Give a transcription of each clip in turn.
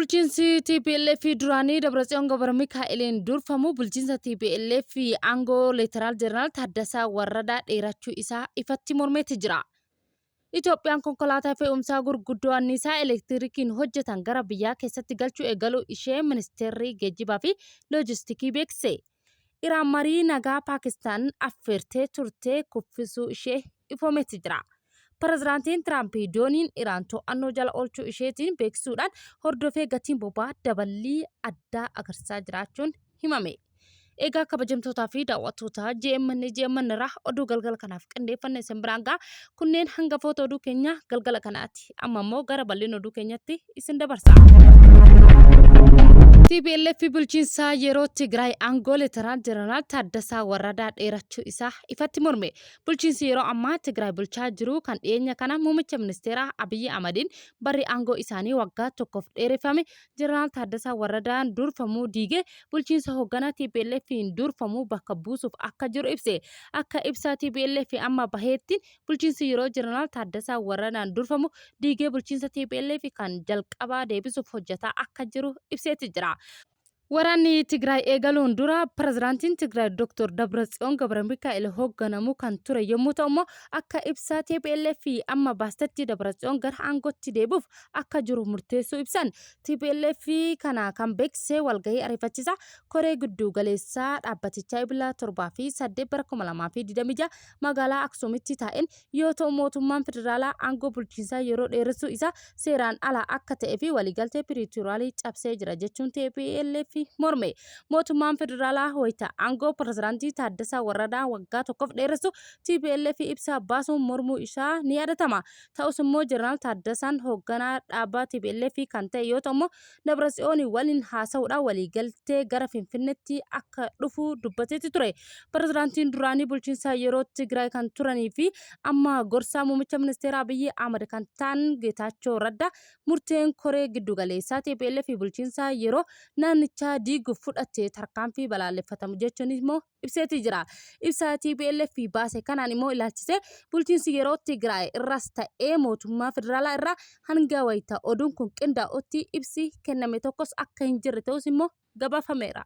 Bulchiinsi TPLF duraanii Dabratsiyoon Gabramikaa'eliin durfamu bulchiinsa TPLF aangoo Leeteraal Jeneraal Taaddasaa Warradaa dheerachuu isaa ifatti mormeeti jira. Itoophiyaan konkolaataa fe'umsaa gurguddoo anniisaa elektirikiin hojjetan gara biyyaa keessatti galchuu eegaluu ishee Ministeerri Geejjibaa fi Loojistikii beeksise. Iraan marii nagaa Paakistaan affeertee turte kuffisuu ishee ifoomeeti jira. Pirezidaantiin Tiraamp dooniin Iraan to'annoo jala oolchuu isheetiin beeksisuudhaan hordofee gatiin boba'aa daballii addaa agarsiisaa jiraachuun himame. Egaa kabajamtootaa fi daawwattoota JMN JMN irraa oduu galgala kanaaf qindeeffanne isin biraan ga'a. Kunneen hangafoota oduu keenya galgala kanaati. Amma immoo gara bal'ina oduu keenyatti isin dabarsa. TPLF bulchiinsa yeroo Tigraay aangoo Leetanaal Jeneraal Taaddasaa Warradaa dheerachuu isaa ifatti morme. Bulchiinsi yeroo ammaa Tigraay bulchaa jiru kan dhiyeenya kana muummicha ministeeraa Abiyyi Ahmadiin barri aangoo isaanii waggaa tokkoof dheereffame Jeneraal Taaddasaa Warradaan durfamu diigee bulchiinsa hoogganaa TPLF'n durfamu bakka buusuuf akka jiru ibse. Akka ibsa TPLF amma baheetti bulchiinsi yeroo Jeneraal Taaddasaa Warradaan durfamu diigee bulchiinsa TPLF kan jalqabaa deebisuuf hojjetaa akka jiru ibseeti jira. Waraanni Tigraay eegaluun dura pirezidaantiin Tigraay Dr. Dabratsiyoon Gabramikaa'el hoogganamu kan ture yommuu ta'u immoo akka ibsa TPLF amma baastetti Dabratsiyoon gara aangootti deebi'uuf akka jiru murteessuu ibsan. TPLF kana kan beeksise walgahii ariifachiisaa koree giddu galeessaa dhaabbatichaa Ebla 7 fi 8 bara 2026 magaalaa Aksuumitti taa'een yoo ta'u mootummaan federaalaa aangoo bulchiinsaa yeroo dheeressuu isaa seeraan ala akka ta'ee fi waliigaltee Piriitooriyaalii cabsee jira jechuun TPLF morme. Mootummaan federaalaa wayita aangoo pirezidaantii Taaddasaa Warradaa waggaa tokkoof dheeressu TPLF ibsa baasuun mormuu isaa ni yaadatama. Ta'us immoo Jeneraal Taaddasaan hoogganaa dhaaba TPLF kan ta'e yoo ta'u immoo Dabratsiyoon waliin haasa'uudhaan waliigaltee gara Finfinneetti akka dhufu dubbateeti ture. Pirezidaantiin duraanii bulchiinsa yeroo Tigraay kan turanii fi amma gorsaa muummicha ministeeraa Abiyyi Ahmad kan ta'an Geetaachoo Raddaa murteen koree giddugaleessaa TPLF bulchiinsa yeroo naannichaa diiguuf fudhate tarkaanfii balaaleffatamu jechuun immoo ibseeti jira. Ibsa TPLF baase kanaan immoo ilaalchisee bulchiinsi yeroo Tigraay irraas ta'ee mootummaa federaalaa irraa hanga wayita oduun kun qindaa'utti ibsi kenname tokkos akka hin jirre ta'us immoo gabaafameera.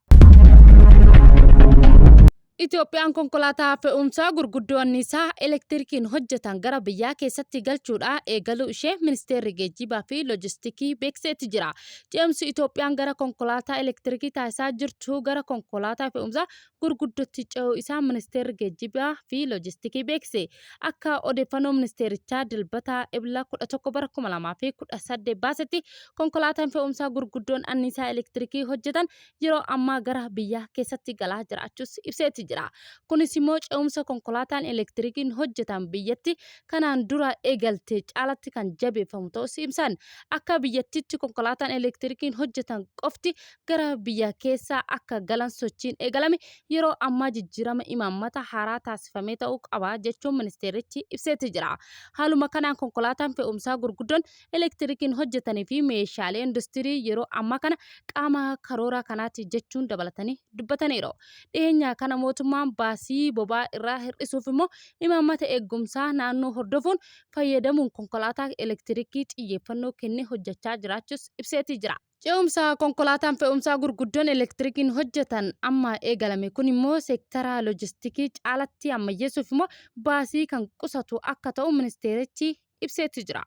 Itoophiyaan konkolaataa fe'umsaa gurguddoo anniisaa elektirikiin hojjetan gara biyyaa keessatti galchuudhaa eegaluu ishee ministeerri geejjibaa fi loojistikii beeksiseeti jira. Ce'umsi Itoophiyaan gara konkolaataa elektirikii taasisaa jirtu gara konkolaataa fe'umsaa gurguddootti ce'uu isaa ministeerri geejjibaa fi loojistikii beeksise. Akka odeeffannoo ministeerichaa Dilbata Ebla 11 bara 2018 baasetti konkolaataan fe'umsaa gurguddoon anniisaa elektirikii hojjetan yeroo ammaa gara biyyaa keessatti galaa jiraachuus ibseeti jira. Kunis immoo ce'umsa konkolaataan elektirikiin hojjetan biyyatti kanaan dura eegalte caalatti kan jabeeffamu ta'us ibsan. Akka biyyattiitti konkolaataan elektirikiin hojjetan qofti gara biyya keessaa akka galan sochiin eegalame yeroo ammaa jijjiirama imaammata haaraa taasifamee ta'uu qaba jechuun ministeerichi ibseeti jira. Haaluma kanaan konkolaataan fe'umsaa gurguddoon elektirikiin hojjetanii fi meeshaalee industirii yeroo ammaa kana qaama karoora kanaati jechuun dabalatanii dubbataniiru. Dhiyeenya kana mootummaan baasii boba'aa irraa hir'isuuf immoo imaammata eegumsaa naannoo hordofuun fayyadamuun konkolaataa elektirikii xiyyeeffannoo kennee hojjechaa jiraachuus ibseetii jira. Ce'umsa konkolaataan fe'umsaa gurguddoon elektirikiin hojjetan amma eegalame kun immoo seektara loojistikii caalatti ammayyeessuuf immoo baasii kan qusatu akka ta'u ministeerichi ibseetii jira.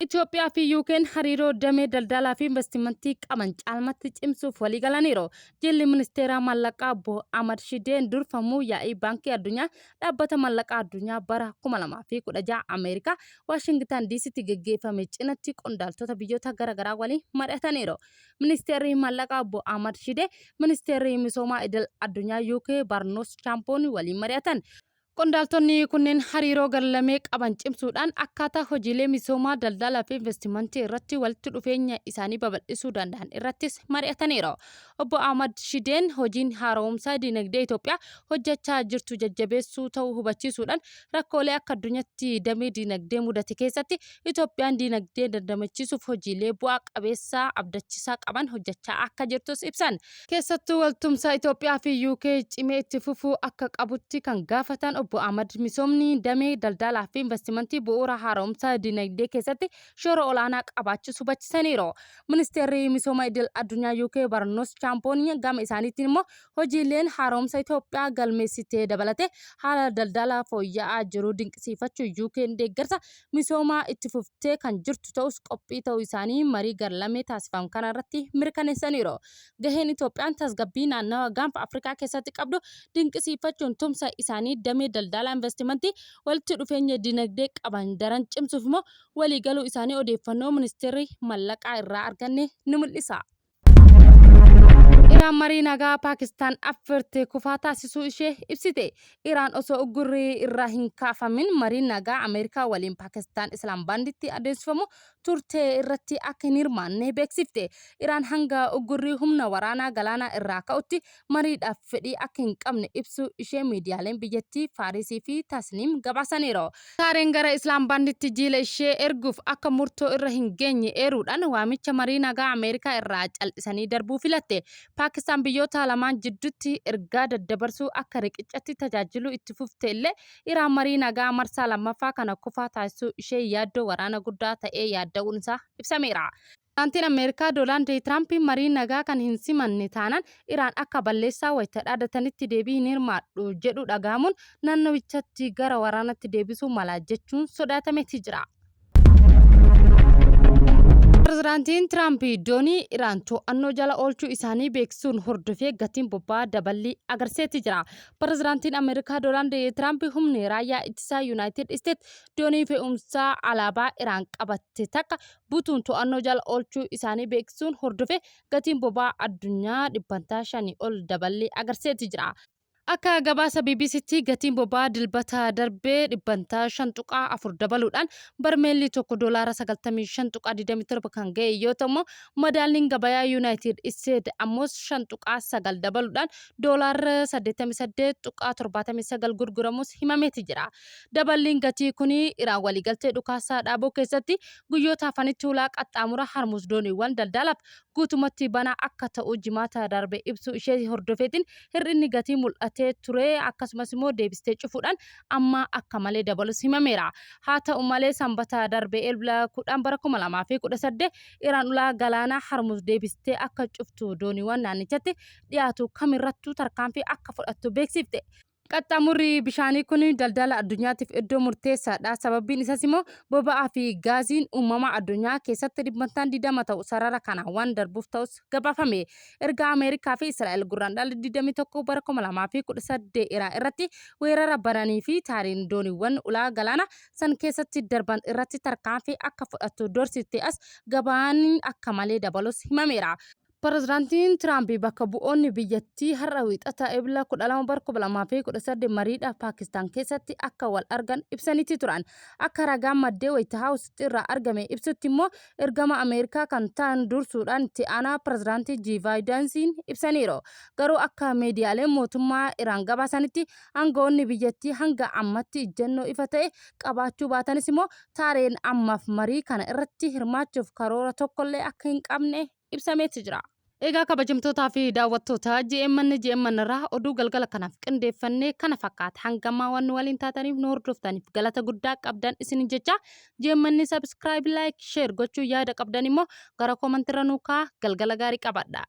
Itoophiyaa fi UK'n hariiroo damee daldalaa fi investimentii qaban caalmatti cimsuuf waliigalaniiru. Jilli ministeera maallaqaa obbo Ahmad Shideen durfamu yaa'ii Baankii Addunyaa dhaabbata maallaqaa addunyaa bara 2016 Ameerikaa Waashingitan DCtti geggeeffame cinatti qondaaltota biyyoota gara garaa waliin mari'ataniiru. Ministeerri maallaqaa obbo Ahmad Shidee ministeerri misoomaa idil addunyaa UK Barnoos Chaampoon waliin mari'atan. Qondaaltonni kunneen hariiroo gar-lamee qaban cimsuudhaan akkaataa hojiilee misoomaa, daldalaa fi investimantii irratti walitti dhufeenya isaanii babal'isuu danda'an irrattis mari'ataniiru. Obbo Ahmad Shideen hojiin haara'umsa diinagdee Itoophiyaa hojjechaa jirtu jajjabeessuu ta'uu hubachiisuudhaan rakkoolee akka addunyatti damee diinagdee mudate keessatti Itoophiyaan diinagdee dandamachiisuuf hojiilee bu'aa qabeessaa abdachiisaa qaban hojjechaa akka jirtus ibsan. Keessattuu waltumsa Itoophiyaa fi UK cimee itti fufuu akka qabutti kan gaafatan Obbo Ahmad misoomni damee daldalaa fi investimantii bu'uura haara'umsa diinagdee keessatti shoora olaanaa qabaachuus hubachisaniiru. Ministeerri misooma idil addunyaa UK Barnoos Chaampoon gama isaaniitiin immoo hojiileen haaromsa Itoophiyaa galmeessite dabalatee haala daldala fooyya'aa jiru dinqisiifachuu UK'n deeggarsa misoomaa itti fuftee kan jirtu ta'us qophii ta'uu isaanii marii gar-lamee taasifamu kana irratti mirkaneessaniiru. Gaheen Itoophiyaan tasgabbii naannawa gaanfa Afrikaa keessatti qabdu dinqisiifachuun tumsa isaanii damee daldalaa investimantii walitti dhufeenya dinagdee qaban daran cimsuuf immoo waliigaluu isaanii odeeffannoo ministeerri mallaqaa irraa arganne ni mul'isa. Iraan marii nagaa Paakistaan affeerte kufaa taasisuu ishee ibsite. Iraan osoo uggurri irraa hin kaafamin mariin nagaa Ameerikaa waliin Paakistaan Islaambaanditti adeemsifamu turte irratti akka hin hirmaanne beeksifte. Iraan hanga uggurri humna waraanaa galaanaa irraa ka'utti mariidhaaf fedhii akka hin qabne ibsuu ishee miidiyaaleen biyyattii Faarisii fi Tasniim gabaasaniiru. Taareen gara Islaambaanditti jiila ishee erguuf akka murtoo irra hin geenye eeruudhaan waamicha marii nagaa Ameerikaa irraa cal'isanii darbuu filatte. Paakistaan biyyoota lamaan jidduutti ergaa daddabarsuu akka riqichatti tajaajiluu itti fufte illee Iraan marii nagaa marsaa lammaffaa kana kufaa taasisuu ishee yaaddoo waraana guddaa ta'ee yaadda'uun isaa ibsameera. Pirezidaantiin Ameerikaa Doonaald Tiraamp marii nagaa kan hin simanne taanaan Iraan akka balleessaa wayita dhaadatanitti deebii hin hirmaadhu jedhu dhagahamuun naannawichatti gara waraanatti deebisuu mala jechuun sodaatameeti jira. Pirezidaantiin Tiraamp doonii Iraan to'annoo jala oolchuu isaanii beeksisuun hordofee gatiin boba'aa daballii agarsiiseeti jira. Pirezidaantiin Ameerikaa Doonaald Tiraamp humni raayyaa ittisaa Yuunaayitid Isteet doonii fe'umsaa alaabaa Iraan qabatte takka butuun to'annoo jala oolchuu isaanii beeksisuun hordofee gatiin boba'aa addunyaa dhibbantaa shanii ol daballii agarsiiseeti jira. Akka gabaasa BBCtti gatiin boba'aa Dilbata darbee dhibbantaa 5.4 dabaluudhaan barmeelli tokko doolaara 95.27 kan ga'e yoo ta'u, madaalliin gabayaa Yuunaayitid Isteet ammoo 5.9 dabaluudhaan doolaara 88.79 gurguramus himameeti jira. Daballiin gatii kun Iraan waliigaltee dhukaasaa dhaabuu keessatti guyyoota hafanitti hulaa qaxxaamura Harmuuz dooniiwwan daldalaaf guutumatti banaa akka ta'u Jimaata darbe ibsuu ishee hordofeetiin hir'inni gatii mul'atee ture akkasumas immoo deebistee cufuudhaan amma akka malee dabalus himameera. Haa ta'u malee Sanbata darbe Ebla 10 bara 2018 Iraan ulaa galaanaa Harmuz deebistee akka cuftu dooniiwwan naannichatti dhiyaatu kamirrattuu tarkaanfii akka fudhattu beeksifte. Qaxxaamurri bishaanii kun daldala addunyaatiif iddoo murteessaadha. Sababbiin isas immoo boba'aa fi gaaziin uumamaa addunyaa keessatti dhibbantaan 20 ta'u sarara kana waan darbuuf ta'us gabaafame. Erga Ameerikaa fi Israa'el Gurraandhala 21 bara 2018 Iraan irratti weerara bananii fi taariin dooniiwwan ulaa galaana san keessatti darban irratti tarkaanfii akka fudhattu doorsifte as gabaan akka malee dabalus himameera. Pirezidaantiin Tiraamp bakka bu'oonni biyyattii har'a Wiixata Ebla 12 bara 2018 mariidhaaf Paakistaan keessatti akka wal argan ibsaniiti turan. Akka ragaan maddee Wayit Haawus irraa argame ibsutti immoo ergama Ameerikaa kan ta'an dursuudhaan itti aanaa pirezidaantii Jii Vaayidansiin ibsaniiru. Garuu akka miidiyaaleen mootummaa Iraan gabaasanitti aangawoonni biyyattii hanga ammatti ijjannoo ifa ta'e qabaachuu baatanis immoo Taareen ammaaf marii kana irratti hirmaachuuf karoora tokkollee akka hin qabne ibsameeti jira. Egaa kabajamtootaa fi daawwattoota GMN GMN irraa oduu galgala kanaaf qindeeffanne kana fakkaata. Hanga ammaa waan nu waliin taataniif nu hordoftaniif galata guddaa qabdan isin jecha GMN subscribe, like, share gochuu yaada qabdan immoo gara comment irra nuu kaa'aa. Galgala gaarii qabadha.